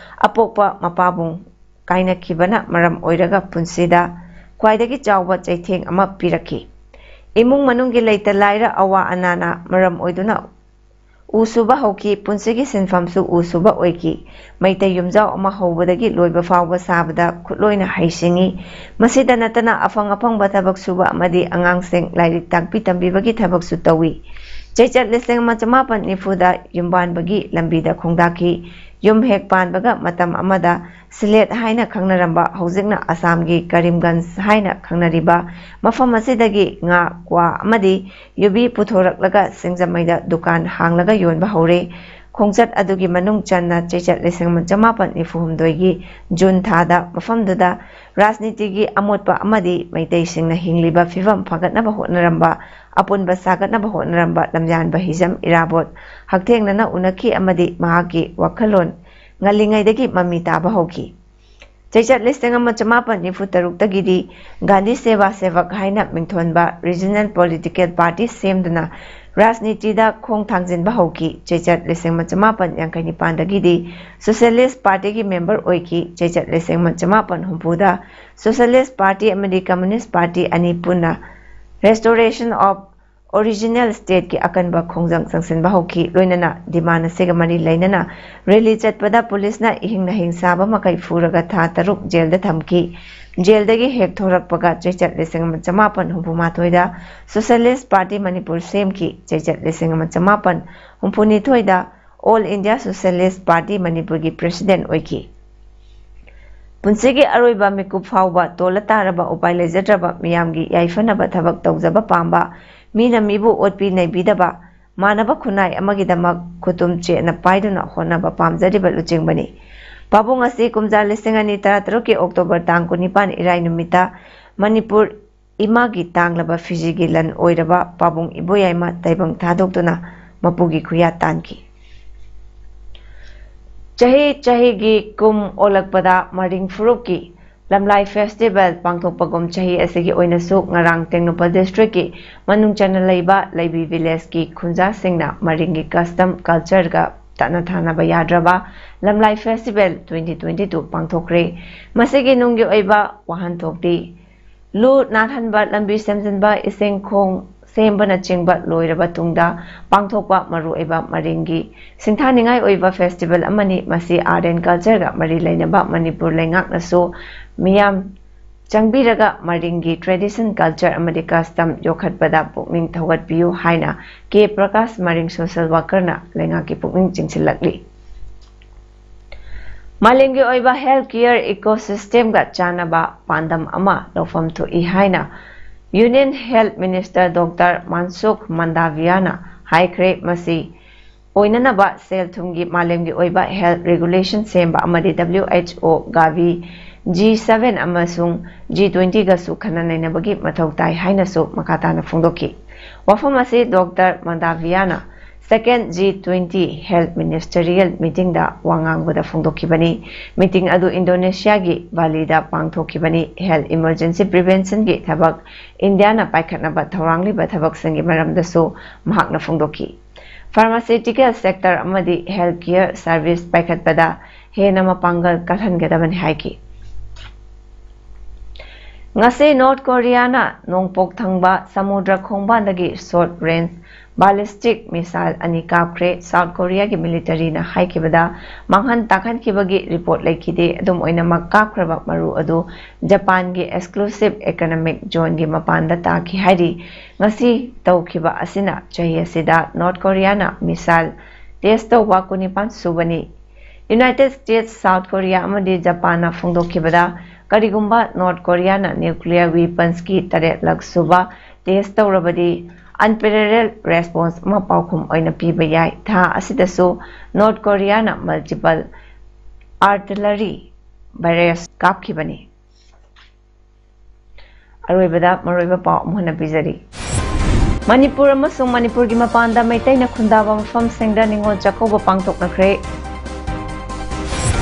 ꯑꯄꯣꯛꯄ ꯃꯄꯥꯕꯨꯡ ꯀꯥꯏꯅꯈꯤꯕꯅ ꯃꯔꯝ ꯑꯣꯏꯔꯒ ꯄꯨꯟꯁꯤꯗ ꯈ꯭ꯋꯥꯏꯗꯒꯤ ꯆꯥꯎꯕ ꯆꯩꯊꯦꯡ ꯑꯃ ꯄꯤꯔꯛꯈꯤ꯫ ꯏꯃꯨꯡ ꯃꯅꯨꯡꯒꯤ ꯂꯩꯇ ꯂꯥꯏꯔ ꯑꯋꯥ ꯑꯅꯥꯅ ꯃꯔꯝ ꯑꯣꯏꯗꯨꯅ ꯎ ꯁꯨꯕ ꯍꯧꯈꯤ꯫ ꯄꯨꯟꯁꯤꯒꯤ ꯁꯤꯟꯐꯝꯁꯨ ꯎ ꯁꯨꯕ ꯑꯣꯏꯈꯤ꯫ ꯃꯩꯇꯩ ꯌꯨꯝꯖꯥꯎ ꯑꯃ ꯍꯧꯕꯗꯒꯤ ꯂꯣꯏꯕ ꯐꯥꯎꯕ ꯁꯥꯕꯗ ꯈꯨꯠꯂꯣꯏꯅ ꯍꯩꯁꯤꯡꯉꯤ꯫ ꯃꯁꯤꯗ ꯅꯠꯇꯅ ꯑꯐꯪ ꯑꯐꯪꯕ ꯊꯕꯛ ꯁꯨꯕ ꯑꯃꯗꯤ ꯑꯉꯥꯡꯁꯤꯡ ꯂꯥꯏꯔꯤꯛ ꯇꯥꯛꯄꯤ ꯇꯝꯕꯤꯕꯒꯤ ꯊꯕꯛꯁꯨ ꯇꯧꯏ꯫ ꯆꯩꯆꯠ ꯂꯤꯁꯤꯡ ꯑꯃ ꯆꯃꯥꯄꯟ ꯅꯤꯐꯨꯗ ꯌꯨꯝꯕꯥꯟꯕꯒꯤ ꯂꯝꯕꯤꯗ ꯈꯣꯡꯗꯥꯈꯤ꯫ ꯌꯨꯝ ꯍꯦꯛ ꯄꯥꯟꯕꯒ ꯃꯇꯝ ꯑꯃꯗ ꯁꯤꯂꯦꯠ ꯍꯥꯏꯅ ꯈꯪꯅꯔꯝꯕ, ꯍꯧꯖꯤꯛꯅ ꯑꯁꯥꯝꯒꯤ ꯀꯔꯤꯝꯒꯟꯖ ꯍꯥꯏꯅ ꯈꯪꯅꯔꯤꯕ ꯃꯐꯝ ꯑꯁꯤꯗꯒꯤ ꯉꯥ, ꯀ꯭ꯋꯥ ꯑꯃꯗꯤ ꯌꯨꯕꯤ ꯄꯨꯊꯣꯔꯛꯂꯒ ꯁꯤꯡꯖꯃꯩꯗ ꯗꯨꯀꯥꯟ ꯍꯥꯡꯂꯒ ꯌꯣꯟꯕ ꯍꯧꯔꯦ꯫ ꯈꯣꯡꯆꯠ ꯑꯗꯨꯒꯤ ꯃꯅꯨꯡ ꯆꯟꯅ ꯆꯩꯆꯠ ꯂꯤꯁꯤꯡ ꯑꯃ ꯆꯃꯥꯄꯟ ꯅꯤꯐꯨ ꯍꯨꯝꯗꯣꯏꯒꯤ ꯖꯨꯟ ꯊꯥꯗ ꯃꯐꯝꯗꯨꯗ ꯔꯥꯖꯅꯤꯇꯤꯒꯤ ꯑꯃꯣꯠꯄ ꯑꯃꯗꯤ ꯃꯩꯇꯩꯁꯤꯡꯅ ꯍꯤꯡꯂꯤꯕ ꯐꯤꯕꯝ ꯐꯒꯠꯅꯕ ꯍꯣꯠꯅꯔꯝꯕ, ꯑꯄꯨꯟꯕ ꯁꯥꯒꯠꯅꯕ ꯍꯣꯠꯅꯔꯝꯕ ꯂꯝꯌꯥꯟꯕ ꯍꯤꯖꯝ ꯏꯔꯥꯕꯣꯠ ꯍꯛꯊꯦꯡꯅꯅ ꯎꯅꯈꯤ ꯑꯃꯗꯤ ꯃꯍꯥꯛꯀꯤ ꯋꯥꯈꯜꯂꯣꯟ ꯉꯜꯂꯤꯉꯩꯗꯒꯤ ꯃꯃꯤ ꯇꯥꯕ ꯍꯧꯈꯤ꯫ ꯆꯩꯆꯠ ꯂꯤꯁꯤꯡ ꯑꯃ ꯆꯃꯥꯄꯟ ꯅꯤꯐꯨ ꯇꯔꯨꯛꯇꯒꯤꯗꯤ ꯒꯥꯟꯙꯤ ꯁꯦꯕꯥ ꯁꯦꯕꯛ ꯍꯥꯏꯅ ꯃꯤꯡꯊꯣꯟꯕ ꯔꯤꯖꯅꯦꯜ ꯄꯣꯂꯤꯇꯤꯀꯦꯜ ꯄꯥꯔꯇꯤ ꯁꯦꯝꯗꯨꯅ ꯔꯥꯖꯅꯤꯇꯤꯗ ꯈꯣꯡ ꯊꯥꯡꯖꯤꯟꯕ ꯍꯧꯈꯤ꯫ ꯆꯩꯆꯠ ꯂꯤꯁꯤꯡ ꯑꯃ ꯆꯃꯥꯄꯟ ꯌꯥꯡꯈꯩ ꯅꯤꯄꯥꯟꯗꯒꯤꯗꯤ ꯁꯣꯁꯤꯌꯦꯂꯤꯁ ꯄꯥꯔꯇꯤꯒꯤ ꯃꯦꯝꯕꯔ ꯑꯣꯏꯈꯤ꯫ ꯆꯩꯆꯠ ꯂꯤꯁꯤꯡ ꯑꯃ ꯆꯃꯥꯄꯟ ꯍꯨꯝꯐꯨꯗ ꯁꯣꯁꯤꯌꯦꯂꯤꯁ ꯄꯥꯔꯇꯤ ꯑꯃꯗꯤ ꯀꯝꯃꯨꯅꯤꯁ ꯄꯥꯔꯇꯤ ꯑꯅꯤ ꯄꯨꯟꯅ Restoration of Original Stateꯀꯤ ꯑꯀꯟꯕ ꯈꯣꯡꯖꯪ ꯆꯪꯁꯤꯟꯕ ꯍꯧꯈꯤ꯫ ꯂꯣꯏꯅꯅ ꯗꯤꯃꯥꯟ ꯑꯁꯤꯒ ꯃꯔꯤ ꯂꯩꯅꯅ ꯔꯦꯂꯤ ꯆꯠꯄꯗ ꯄꯨꯂꯤꯁꯅ ꯏꯍꯤꯡ ꯅꯥꯍꯤꯡ ꯁꯥꯕ ꯃꯈꯩ ꯐꯨꯔꯒ ꯊꯥ ꯇꯔꯨꯛ ꯖꯦꯜꯗ ꯊꯝꯈꯤ꯫ ꯖꯦꯜꯗꯒꯤ ꯍꯦꯛ ꯊꯣꯔꯛꯄꯒ ꯆꯩꯆꯠ ꯂꯤꯁꯤꯡ ꯑꯃ ꯆꯃꯥꯄꯟ ꯍꯨꯝꯐꯨ ꯃꯥꯊꯣꯏꯗ ꯁꯣꯁꯤꯌꯦꯂꯤꯁ ꯄꯥꯔꯇꯤ ꯃꯅꯤꯄꯨꯔ ꯁꯦꯝꯈꯤ꯫ ꯆꯩꯆꯠ ꯂꯤꯁꯤꯡ ꯑꯃ ꯆꯃꯥꯄꯟ ꯍꯨꯝꯐꯨ ꯅꯤꯊꯣꯏꯗ ꯑꯣꯜ ꯏꯟꯗꯤꯌꯥ ꯁꯣꯁꯤꯌꯦꯂꯤꯁ ꯄꯥꯔꯇꯤ ꯃꯅꯤꯄꯨꯔꯒꯤ ꯄ꯭ꯔꯦꯁꯤꯗꯦꯟꯠ ꯑꯣꯏꯈꯤ꯫ ꯄꯨꯟꯁꯤꯒꯤ ꯑꯔꯣꯏꯕ ꯃꯤꯀꯨꯞ ꯐꯥꯎꯕ ꯇꯣꯜꯂ ꯇꯥꯔꯕ ꯎꯄꯥꯏ ꯂꯩꯖꯗ꯭ꯔꯕ ꯃꯤꯌꯥꯝꯒꯤ ꯌꯥꯏꯐꯅꯕ ꯊꯕꯛ ꯇꯧꯖꯕ ꯄꯥꯝꯕ, ꯃꯤꯅ ꯃꯤꯕꯨ ꯑꯣꯠꯄꯤ ꯅꯩꯕꯤꯗꯕ, ꯃꯥꯟꯅꯕ ꯈꯨꯟꯅꯥꯏ ꯑꯃꯒꯤꯗꯃꯛ ꯈꯨꯇꯨꯝ ꯆꯦꯠꯅ ꯄꯥꯏꯗꯨꯅ ꯍꯣꯠꯅꯕ ꯄꯥꯝꯖꯔꯤꯕ ꯂꯨꯆꯤꯡꯕꯅꯤ꯫ ꯄꯥꯕꯨꯡ ꯑꯁꯤ ꯀꯨꯝꯖꯥ ꯂꯤꯁꯤꯡ ꯑꯅꯤ ꯇꯔꯥꯇꯔꯨꯛꯀꯤ ꯑꯣꯛꯇꯣꯕꯔ ꯇꯥꯡ ꯀꯨꯟꯅꯤꯄꯥꯟ ꯏꯔꯥꯏ ꯅꯨꯃꯤꯠꯇ ꯃꯅꯤꯄꯨꯔ ꯏꯃꯥꯒꯤ ꯇꯥꯡꯂꯕ ꯐꯤꯖꯤꯒꯤ ꯂꯟ ꯑꯣꯏꯔꯕ ꯄꯥꯕꯨꯡ ꯏꯕꯣꯌꯥꯏꯃ ꯇꯥꯏꯕꯪ ꯊꯥꯗꯣꯛꯇꯨꯅ ꯃꯄꯨꯒꯤ ꯈꯨꯌꯥ ꯇꯥꯟꯈꯤ꯫ ꯆꯍꯤ ꯆꯍꯤꯒꯤ ꯀꯨꯝ ꯑꯣꯜꯂꯛꯄꯗ ꯃꯔꯤꯡ ꯐꯨꯔꯨꯞꯀꯤ ꯂꯝꯂꯥꯏ ꯐꯦꯁꯇꯤꯚꯦꯜ ꯄꯥꯡꯊꯣꯛꯄꯒꯨꯝ ꯆꯍꯤ ꯑꯁꯤꯒꯤ ꯑꯣꯏꯅꯁꯨ ꯉꯔꯥꯡ ꯇꯦꯡꯅꯧꯄꯜ ꯗꯤꯁꯇ꯭ꯔꯤꯛꯀꯤ ꯃꯅꯨꯡ ꯆꯟꯅ ꯂꯩꯕ ꯂꯩꯕꯤ ꯚꯤꯂꯦꯖꯀꯤ ꯈꯨꯟꯖꯥꯁꯤꯡꯅ ꯃꯔꯤꯡꯒꯤ ꯀꯁꯇꯝ ꯀꯜꯆꯔꯒ ꯇꯠꯅ ꯊꯥꯅꯕ ꯌꯥꯗ꯭ꯔꯕ ꯂꯝꯂꯥꯏ ꯐꯦꯁꯇꯤꯚꯦꯜ ꯇ꯭ꯋꯦꯟꯇꯤ ꯇ꯭ꯋꯦꯟꯇꯤ ꯇꯨ ꯄꯥꯡꯊꯣꯛꯈ꯭ꯔꯦ꯫ ꯃꯁꯤꯒꯤ ꯅꯨꯡꯒꯤ ꯑꯣꯏꯕ ꯋꯥꯍꯟꯊꯣꯛꯇꯤ ꯂꯨ ꯅꯥꯜꯍꯟꯕ, ꯂꯝꯕꯤ ꯁꯦꯝꯖꯤꯟꯕ, ꯏꯁꯤꯡ ꯈꯣꯡ ꯁꯦꯝꯕꯅꯆꯤꯡꯕ ꯂꯣꯏꯔꯕ ꯇꯨꯡꯗ ꯄꯥꯡꯊꯣꯛꯄ ꯃꯔꯨꯑꯣꯏꯕ ꯃꯔꯤꯡꯒꯤ ꯁꯤꯡꯊꯥꯅꯤꯡꯉꯥꯏ ꯑꯣꯏꯕ ꯐꯦꯁꯇꯤꯚꯦꯜ ꯑꯃꯅꯤ꯫ ꯃꯁꯤ ꯑꯥꯔꯠ ꯑꯦꯟ ꯀꯜꯆꯔꯒ ꯃꯔꯤ ꯂꯩꯅꯕ ꯃꯅꯤꯄꯨꯔ ꯂꯩꯉꯥꯛꯅꯁꯨ ꯃꯤꯌꯥꯝ ꯆꯪꯕꯤꯔꯒ ꯃꯔꯤꯡꯒꯤ ꯇ꯭ꯔꯦꯗꯤꯁꯟ, ꯀꯜꯆꯔ ꯑꯃꯗꯤ ꯀꯁꯇꯝ ꯌꯣꯛꯈꯠꯄꯗ ꯄꯨꯛꯅꯤꯡ ꯊꯧꯒꯠꯄꯤꯌꯨ ꯍꯥꯏꯅ ꯀꯦ ꯄ꯭ꯔꯀꯥꯁ ꯃꯔꯤꯡ ꯁꯣꯁꯦꯜ ꯋꯥꯀꯔꯅ ꯂꯩꯉꯥꯛꯀꯤ ꯄꯨꯛꯅꯤꯡ ꯆꯤꯡꯁꯤꯜꯂꯛꯂꯤ꯫ ꯃꯥꯂꯦꯝꯒꯤ ꯑꯣꯏꯕ ꯍꯦꯜꯊ ꯀꯤꯌꯔ ꯏꯀꯣꯁꯤꯁꯇꯦꯝꯒ ꯆꯥꯟꯅꯕ ꯄꯥꯟꯗꯝ ꯑꯃ ꯂꯧꯐꯝ ꯊꯣꯛꯏ ꯍꯥꯏꯅ ꯌꯨꯅꯤꯌꯟ ꯍꯦꯜꯊ ꯃꯤꯅꯤꯁꯇꯔ ꯗꯣꯛꯇꯔ ꯃꯥꯟꯁꯨꯈ ꯃꯟꯗꯥꯚꯤꯌꯥꯅ ꯍꯥꯏꯈ꯭ꯔꯦ꯫ ꯃꯁꯤ ꯑꯣꯏꯅꯅꯕ ꯁꯦꯜ ꯊꯨꯝꯒꯤ ꯃꯥꯂꯦꯝꯒꯤ ꯑꯣꯏꯕ ꯍꯦꯜꯊ ꯔꯦꯒꯨꯂꯦꯁꯟ ꯁꯦꯝꯕ ꯑꯃꯗꯤ W H O, ꯒꯥꯚꯤ, G seven ꯑꯃꯁꯨꯡ G twenty ꯒꯁꯨ ꯈꯟꯅ ꯅꯩꯅꯕꯒꯤ ꯃꯊꯧ ꯇꯥꯏ ꯍꯥꯏꯅꯁꯨ ꯃꯈꯥ ꯇꯥꯅ ꯐꯣꯡꯗꯣꯛꯈꯤ꯫ ꯋꯥꯐꯝ ꯑꯁꯤ ꯗꯣꯛꯇꯔ ꯃꯟꯗꯥꯚꯤꯌꯥꯅ Second G twenty Health Ministerial Meetingꯗ ꯋꯥ ꯉꯥꯡꯕꯗ ꯐꯣꯡꯗꯣꯛꯈꯤꯕꯅꯤ꯫ Meeting ꯑꯗꯨ ꯏꯟꯗꯣꯅꯦꯁꯤꯌꯥꯒꯤ ꯕꯥꯂꯤꯗ ꯄꯥꯡꯊꯣꯛꯈꯤꯕꯅꯤ꯫ Health Emergency Preventionꯒꯤ ꯊꯕꯛ ꯏꯟꯗꯤꯌꯥꯅ ꯄꯥꯏꯈꯠꯅꯕ ꯊꯧꯔꯥꯡꯂꯤꯕ ꯊꯕꯛꯁꯤꯡꯒꯤ ꯃꯔꯝꯗꯁꯨ ꯃꯍꯥꯛꯅ ꯐꯣꯡꯗꯣꯛꯈꯤ꯫ Pharmaceutical sector ꯑꯃꯗꯤ health care service ꯄꯥꯏꯈꯠꯄꯗ ꯍꯦꯟꯅ ꯃꯄꯥꯡꯒꯜ ꯀꯜꯍꯟꯒꯗꯕꯅꯤ ꯍꯥꯏꯈꯤ꯫ ꯉꯁꯤ ꯅꯣꯔꯠ ꯀꯣꯔꯤꯌꯥꯅ ꯅꯣꯡꯄꯣꯛ ꯊꯪꯕ ꯁꯃꯨꯗ꯭ꯔ ꯈꯣꯡꯕꯥꯟꯗꯒꯤ short range ballistic missile ꯑꯅꯤ ꯀꯥꯞꯈ꯭ꯔꯦ꯫ ꯁꯥꯎꯠ ꯀꯣꯔꯤꯌꯥꯒꯤ ꯃꯤꯂꯤꯇꯔꯤꯅ ꯍꯥꯏꯈꯤꯕꯗ ꯃꯥꯡꯍꯟ ꯇꯥꯛꯍꯟꯈꯤꯕꯒꯤ ꯔꯤꯄꯣꯔꯠ ꯂꯩꯈꯤꯗꯦ꯫ ꯑꯗꯨꯝ ꯑꯣꯏꯅꯃꯛ, ꯀꯥꯞꯈ꯭ꯔꯕ ꯃꯔꯨ ꯑꯗꯨ ꯖꯄꯥꯟꯒꯤ exclusive economic zoneꯒꯤ ꯃꯄꯥꯟꯗ ꯇꯥꯈꯤ ꯍꯥꯏꯔꯤ꯫ ꯉꯁꯤ ꯇꯧꯈꯤꯕ ꯑꯁꯤꯅ ꯆꯍꯤ ꯑꯁꯤꯗ ꯅꯣꯔꯠ ꯀꯣꯔꯤꯌꯥꯅ missile test ꯇꯧꯕ ꯀꯨꯟꯅꯤꯄꯥꯟ ꯁꯨꯕꯅꯤ꯫ United States ꯁꯥꯎꯠ ꯀꯣꯔꯤꯌꯥ ꯑꯃꯗꯤ ꯖꯄꯥꯟꯅ ꯐꯣꯡꯗꯣꯛꯈꯤꯕꯗ, ꯀꯔꯤꯒꯨꯝꯕ ꯅꯣꯔꯠ ꯀꯣꯔꯤꯌꯥꯅ nuclear weaponsꯀꯤ ꯇꯔꯦꯠꯂꯛ ꯁꯨꯕ test ꯇꯧꯔꯕꯗꯤ, unparalleled response ꯑꯃ ꯄꯥꯎꯈꯨꯝ ꯑꯣꯏꯅ ꯄꯤꯕ ꯌꯥꯏ꯫ ꯊꯥ ꯑꯁꯤꯗꯁꯨ ꯅꯣꯔꯠ ꯀꯣꯔꯤꯌꯥꯅ multiple artillery barrage ꯀꯥꯞꯈꯤꯕꯅꯤ꯫ ꯑꯔꯣꯏꯕꯗ ꯃꯔꯨꯑꯣꯏꯕ ꯄꯥꯎ ꯑꯃꯨꯛ ꯍꯟꯅ ꯄꯤꯖꯔꯤ꯫ ꯃꯅꯤꯄꯨꯔ ꯑꯃꯁꯨꯡ ꯃꯅꯤꯄꯨꯔꯒꯤ ꯃꯄꯥꯟꯗ ꯃꯩꯇꯩꯅ ꯈꯨꯟꯗꯥꯕ ꯃꯐꯝꯁꯤꯡꯗ Ningol Chakkouba ꯄꯥꯡꯊꯣꯛꯅꯈ꯭ꯔꯦ꯫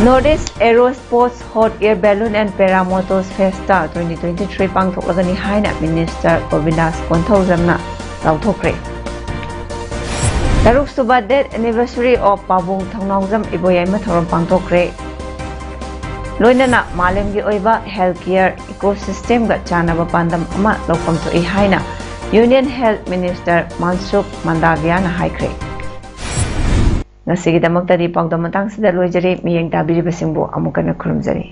North East Aero Sports Hot Air Balloon and Paramotor Festa twenty twenty-three ꯄꯥꯡꯊꯣꯛꯂꯒꯅꯤ ꯍꯥꯏꯅ ꯃꯤꯅꯤꯁꯇꯔ ꯒꯣꯕꯤꯟꯗꯥꯁ ꯀꯣꯟꯊꯧꯖꯝꯅ ꯂꯥꯎꯊꯣꯛꯈ꯭ꯔꯦ꯫ ꯇꯔꯨꯛ ꯁꯨꯕ Death Anniversary of ꯄꯥꯕꯨꯡ ꯊꯧꯅꯥꯎꯖꯝ ꯏꯕꯣꯌꯥꯏꯃ ꯊꯧꯔꯝ ꯄꯥꯡꯊꯣꯛꯈ꯭ꯔꯦ꯫ ꯂꯣꯏꯅꯅ ꯃꯥꯂꯦꯝꯒꯤ ꯑꯣꯏꯕ health care ecosystemꯒ ꯆꯥꯟꯅꯕ ꯄꯥꯟꯗꯝ ꯑꯃ ꯂꯧꯐꯝ ꯊꯣꯛꯏ ꯍꯥꯏꯅ Union Health Minister ꯃꯟꯁꯨꯈ ꯃꯟꯗꯥꯚꯤꯌꯥꯅ ꯍꯥꯏꯈ꯭ꯔꯦ꯫ ꯉꯁꯤꯒꯤꯗꯃꯛꯇꯗꯤ ꯄꯥꯎꯗꯝ ꯃꯇꯥꯡꯁꯤꯗ ꯂꯣꯏꯖꯔꯦ꯫ ꯃꯤꯠꯌꯦꯡ ꯇꯥꯕꯤꯔꯤꯕꯁꯤꯡꯕꯨ ꯑꯃꯨꯛ ꯍꯟꯅ ꯈꯨꯔꯨꯝꯖꯔꯤ꯫